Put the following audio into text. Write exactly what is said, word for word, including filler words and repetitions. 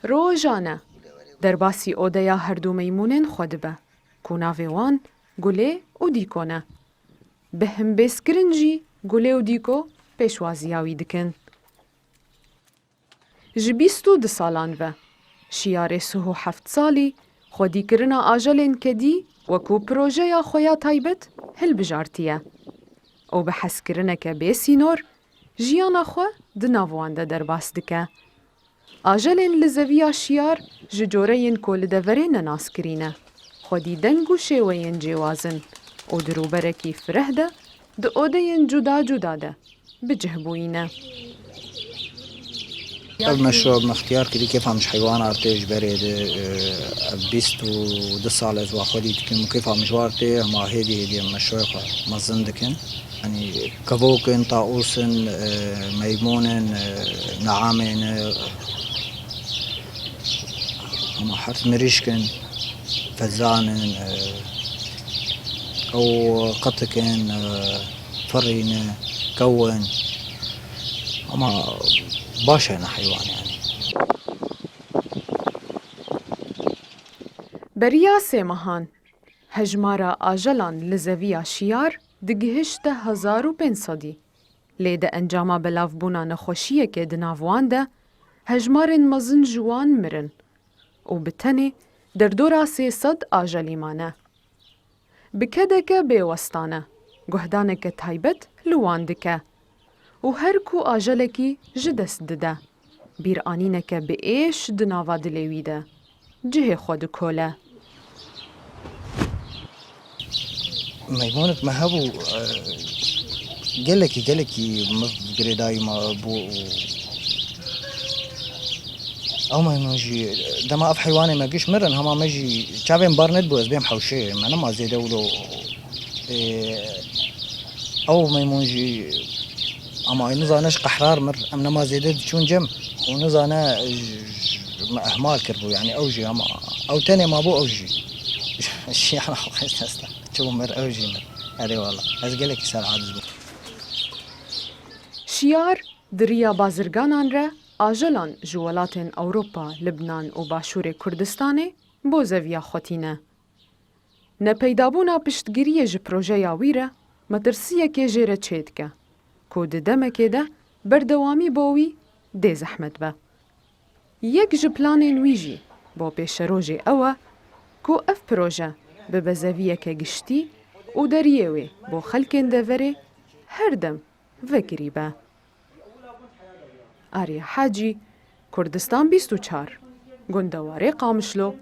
Rojane derbasî odeya her du meymûnên xwe dibe, ku navê wan Gulê û Dîko ne. Bi himbêzkirin jî Gulê û Dîko pêşwaziya wî dikin. Ji bîst û du salan ve, Şiyarê sih û heft salî xwedîkirina ajelên kedî wekû projeya xwe ya taybet hilbijartiye û bi hezkirineke bê sînor jiyana xwe di nav wan de derbas dike. Ajelên li zeviya Şiyar ji coreyên ku li deverê ne naskirî ne. Xwedî deng û şêweyên cêwaz in û di rûberekî fireh de, di odeyên cuda cuda de bi cih bûyî ne. Ev meşro me ixtiyar kirî, kêfa min ji heywan artê ji berê de, e, ev bîst û du sal ez wa xwedî dikim û kêfa min ji wa artê, hema hêdî hêdî em meşroyê xwe mezin dikin. Yanî kevok in, taûs in, e, meymûn in, e, neamê ne, hema her mirîşk in, fezan in, e, ew qitik in, e, firî ne, kew in. Ama baş e ne heywan yanî. Beriya sê mehan, hejmara ajelan li zeviya Şiyar digihişte hezar û pênc sedî. Lê di encama belavbûna nexweşiyekê di nav wan de, hejmarên mezin ji wan mirin û bi tenê derdora sê sed ajelî mane. Bi kedeke bêwestane, guhdaneke taybet li wan dike û her ku ajelekî ji dest dide, bîranîneke bi êş di nava dilê wî de cihê xwe dikole. Meymonek me hebû, e, gelekî, gelekî min girêdayî me bû û ew meymun jî, dema ev heywanê me giş mirin, hema me jî çavên bar nedibû ez bêm hewşê, me nema zêde wilo, e, ew meymun jî, ama nizane ji qehrar mir, em nema zêde diçûn cem û nizane ji, ji me ehmal kiribû, yanî ew jî ama ew tenê mabû, ew jî. Şiyara xwe dest da. Çû mir, ew jî mir. Erê wala. Ez gelekî ser aciz bûm. Şiyar di riya bazirganan re ajelan ji welatên Ewropa, Libnan û Başûrê Kurdistanê bo zeviya xwe tîne. Nepeydabûna piştgiriyê ji projeya wî re metirsiyekê jê re çêdike, ku di demekê de berdewamî bo wî dê zehmet be. Yek ji planên wî jî bo pêşerojê ew e ku ev proje bibe zeviyeke giştî û deriyê wê bo xelkên deverê her dem vekirî be. Arya Hacî, Kurdistan bîst û çar, gundewarê Qamişlo.